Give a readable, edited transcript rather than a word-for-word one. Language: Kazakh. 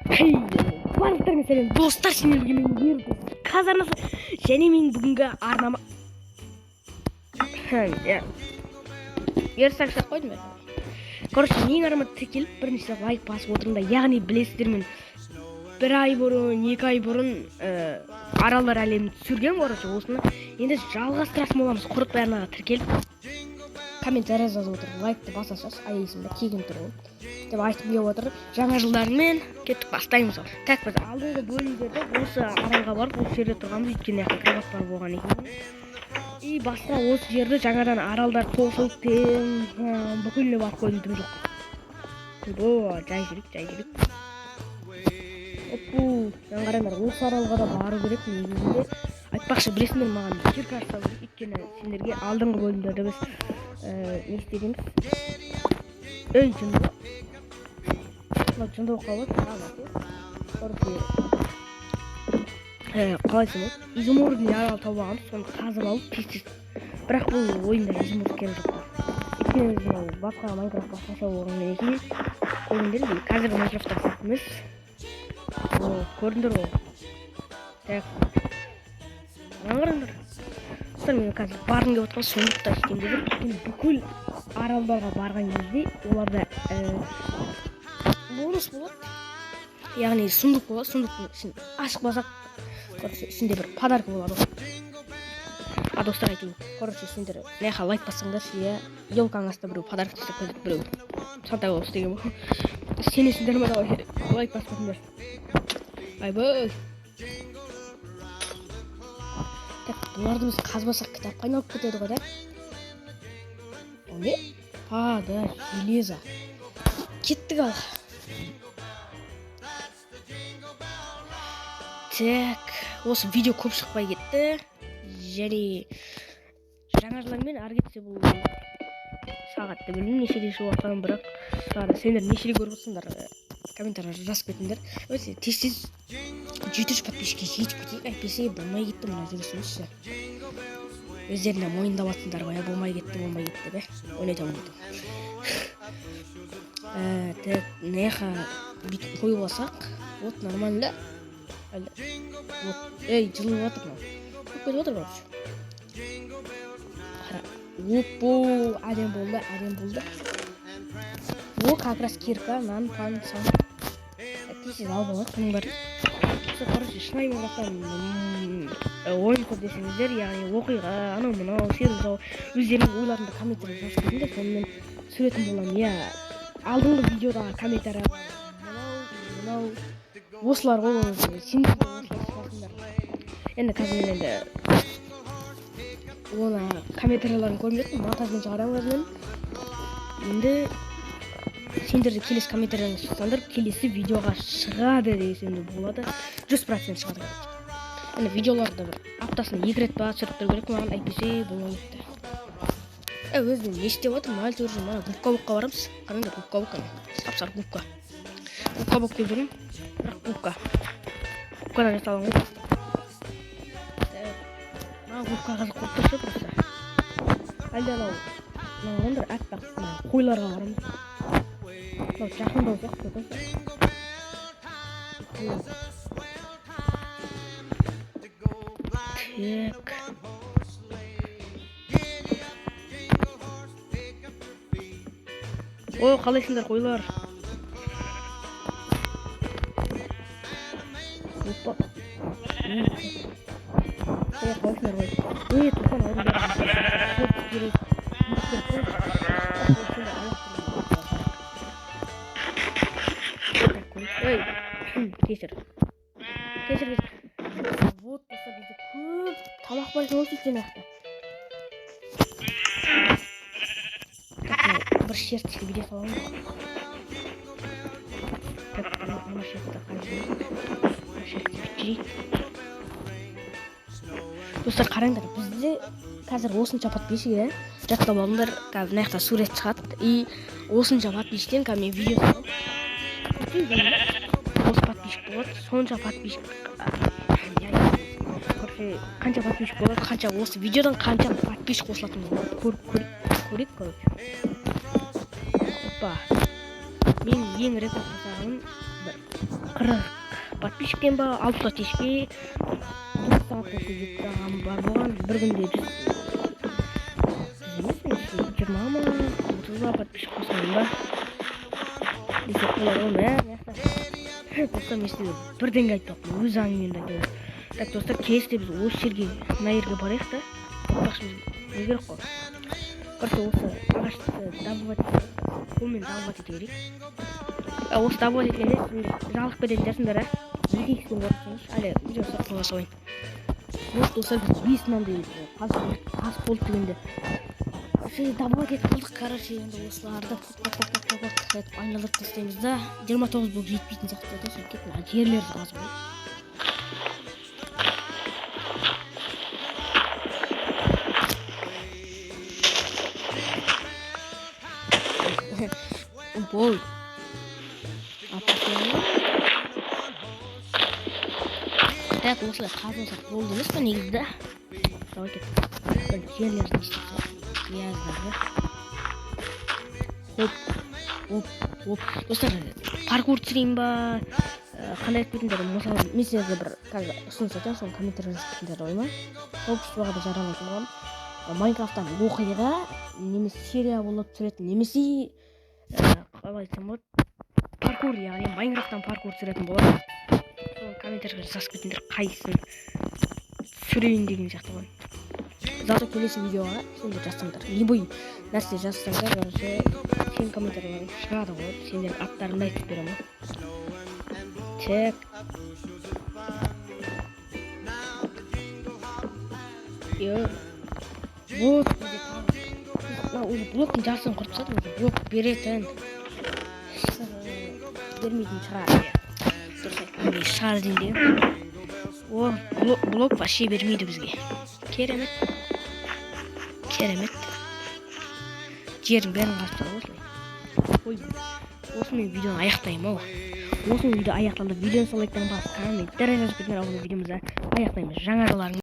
Хей, барлықтарыңа сәлем, достар, сендерге мен Ердос Қаз арнасы және мен бүгінгі арнама иә. Ерсак шығып қойдым ба? Короче, менің арнама тіркеліп, бірінші лайк басып отырыңдар. Яғни білесіздер, мен бір ай бұрын, 2 ай бұрын аралдар әлемін түсірген, короче, осыны енді жалғастыратын боламыз. Құрытпай арнаға тіркеліп, комментарий жазып отыр, лайкты баса салшы, аяйсың ба, тегін тұр ғой деп айтқым келіп отыр. Жаңа жылдармен кеттік, бастаймыз. Ал так, біз алдыңғы бөлімдерде осы аралға барып, осы жерде тұрғанбыз, өйткені мына жақта кровать бар болған екен. И басқа осы жерді жаңадан аралдар қосылып, тең бүкіліне барып қойдым, дым жоқ. О, жай жүрейік, жай жүрейік. Опу, мынаны қараңдар, осы аралға да бару керек негізінде. Айтпақшы, білесіңдер, маған кирка жасау керек, өйткені сендерге алдыңғы бөлімдерде біз не істегенбіз? Ей, жынды, мынау жынды болып қалып. Короче, қалай айтсам болады, изумрудный арал тауып алғанбыз, соны қазып алып, тез тез. Бірақ бұл ойында изумруд керек жоқ қой, өйткені мынау басқа Майнкрафт басқаша болғаннан кейін, көрдіңдер ме, қазіргі Майнкрафтта сияқты емес. Вот, көрдіңдер ғой. Так, мынаны қараңдар, достар, мен қазір барғым келіп отқан сундукта ештеңе жоқ, өйткені бүкіл аралдарға барған кезде оларда бонус болады, яғни сундук болады. Сундуктың ішін ашып қалсақ, короче, ішінде бір подарка болады ғой. А, достар, айтайын, короче, сендер мына жаққа лайк бассаңдаршы, иә, елканың астына біреу подарок тастап кетеді, біреу Санта Клаус деген ғой. Сенесіңдер ма? Давай, лайк басып кетіңдер. Айбай, так, бұларды біз қазбасақ, кітапқа айналып кетеді ғой да. Ол не? А, да, железо. Кеттік, ал. Так, осы видео көп шықпай кетті. Және жаңа жылдармен ары кетсе, бұл сағатты білмеймін нешеде шығып жатқанын, бірақ саған сендер нешеде көріп отырсыңдар, комментарий жазып кетіңдер. Өте тез тез 700 подписчикке жетіп кетейік, әйтпесе болмай кетті мына жүрісіміз ше. Өздерің де мойындап жатсыңдар ғой, иә, болмай кетті, болмай кетті деп, иә, ойнай алмайды. Так, мына жаққа бүйтіп қойып алсақ, вот, нормально да? Әлі вот, ей, жылып жатыр мынау, көп кетіп жатыр, короче. Қара, оппо, әдемі болды, әдемі болды. О, как раз кирка, нан, пан, сан. Тез тез алып алайық бұның бәрін. Осы, короче, шынайы Майнкрафттан ойын көп десеңіздер, яғни оқиға, анау мынау сервис, өздерінің ойларыңды комментарий жазып кетіңдер, сонымен түсіретін боламын, иә. Алдыңғы видеодағы комментарий мынау, мынау осылар ғой, сендер де осылар шығасыңдар. Енді қазір мен енді оны комментарийларын көрмей жаттым, монтажбен шығарамын қазір мен. Енді сендер де келесі комментарияны шықсаңдар, келесі видеоға шығады десем де болады, 100% шығады, короче. Енді видеоларды бір аптасына 2 рет па түсіріп тұру керек маған, әйтпесе болмай кетті. Өзім не істеп жатырмын әлі жүрмін. Ана губка Бобқа барамыз, қараңдар, губка Боб, ана сап сары губка, губка Боб деп жүрмін, бірақ губка губкадан жасалған ғой. Мына губка қызық болып тұр ше, просто. Әлде анау мына қараңдар, аппақ мына қойларға барамыз, мынау жақындау сияқты просто. Так, о, қалайсыңдар, қойлар? Опа, ей, қалайсыңдар, қой? Ей, тоқтан, ауру керек, керек қой. Так, көрейік. Ей, кешір, кешір, кешір. Вот, достар, бізде көп тамақ бар екен осы үлкен жақта. Так, мынау бір шертішке бере саламын. Так, мына шертті қай, мына шертті жейік. Достар, қараңдар, бізде қазір осынша подписчик, иә, жаттап алыңдар. Қазір мына жақта сурет шығады, и осынша подписчиктен қазір мен видео саламын, осы подписчик болады, сонша подписчик, короче, қанша подписчик болады, қанша осы видеодан қанша подписчик қосылатынын көріп көрейік, короче. Опа, мен ең рекорд жасағаным бір 40 подписчиктен ба, 60 подписчикке 9 сағаттың ішінде жетіп қалған бар болған. Бір күнде 100 емес, 20 ма, 30 ба подписчик қосқан ба десек болады ғой. Мә, мына жақта достар, мен сіздерге бірдеңе айтпақпын, өз әңгімемді айтайын. Так, достар, келесіде біз осы жерге, мына жерге барайық та. Айтпақшы, бізге не керек қой? Короче, осы ағашты добывать, қолмен добывать ете берейік. Осы добывать еткенде сендер жалығып кететін шығарсыңдар, ә? Екі икспен көрсеңізші, әлі видео ұстап қоя салайын. Вот, достар, біз 5 мынандай тас болды дегенде вообще добывать етіп болдық. Короче, енді осыларды пок пок пок пок пок етіп айналдырып тастаймыз да. 29 блок жетпейтін сияқты да, сөйтіп мына жерлерді қазып алайық. Болды. Алып тастаймын. Так, осылай қазып алсақ болды емес па негізі, да? Давай, кеттік. Бір жерлерді не істеп тастайық, грязьдарды. Хоп, хоп, хоп. Достар, паркур түсірейін ба? Қандай айтып кетіңдер? Мысалы, мен сіздерге бір қазір ұсыныс айтамын, соны комментарий жазып кетіңдер ғой ма. Сообществоға да жариялайтын боламын. Майнкрафттан оқиға немесе серия болып түсіретін, немесе қалай айтсам болады, паркур, яғни Майнкрафттан паркур түсіретін боламын. Соны комментарийға жазып кетіңдер, қайсысын түсірейін деген сияқты ғой. Завтра келесі видеоға сендер жазсаңдар, любой нәрсе жазсаңдар, короче, сенің комментарийлерің шығады ғой, сендердің аттарыңды айтып беремін ғой. Так, е, вот бізде тағы мына уже блоктың жартысын құрып тастадым. Уже блок беретін, бермейтін шығар, иә, дұрыс айттым, шығар дейін деген. О, блок вообще бермейді бізге. Керемет, керемет. Жердің бәрін қазып тастады осылай. Ой, осымен видеоны аяқтаймын ау. Осымен видео аяқталды. Видеоны лайктан басып, комментарий жазып кетіңдер. Ал видеомызды аяқтаймыз. Жаңа жылдарың